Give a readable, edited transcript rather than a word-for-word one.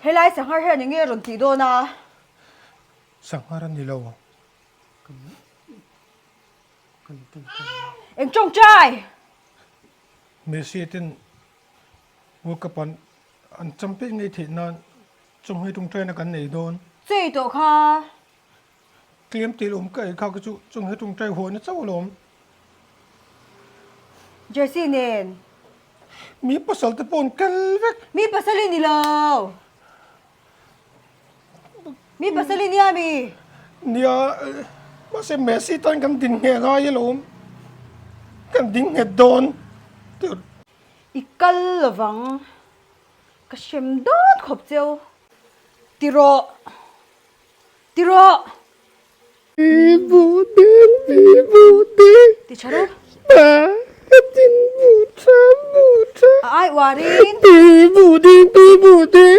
Helai sanghar hian enge a rawn tih dawn a? Sanghar a ni lo. Eng tawngtai? Messi ten World Cup an an champion ngei theih nan chawhmeh tawngtaina kan nei dawn. Chei tawh kha. Tlem tih lawm ka ei kha ka chu chawhmeh tawngtai huahna chauh alawm. Jersey nen. Mi pasal te pawh an kal vek. Mi pasal i ni lo. Mi pasal i nia mi? Nia, mahse Messi tan kan din ngheh ngai alawm. Kan ding nghet dawn. I kal lovang. Ka hrem dawn khawp cheu. Ti rawh. Ti rawh. Pi bu ding, pi bu ding. Ti tha ru. Pa ka din bu tha bu tha. A ai uarin. Pi bu ding, pi bu ding.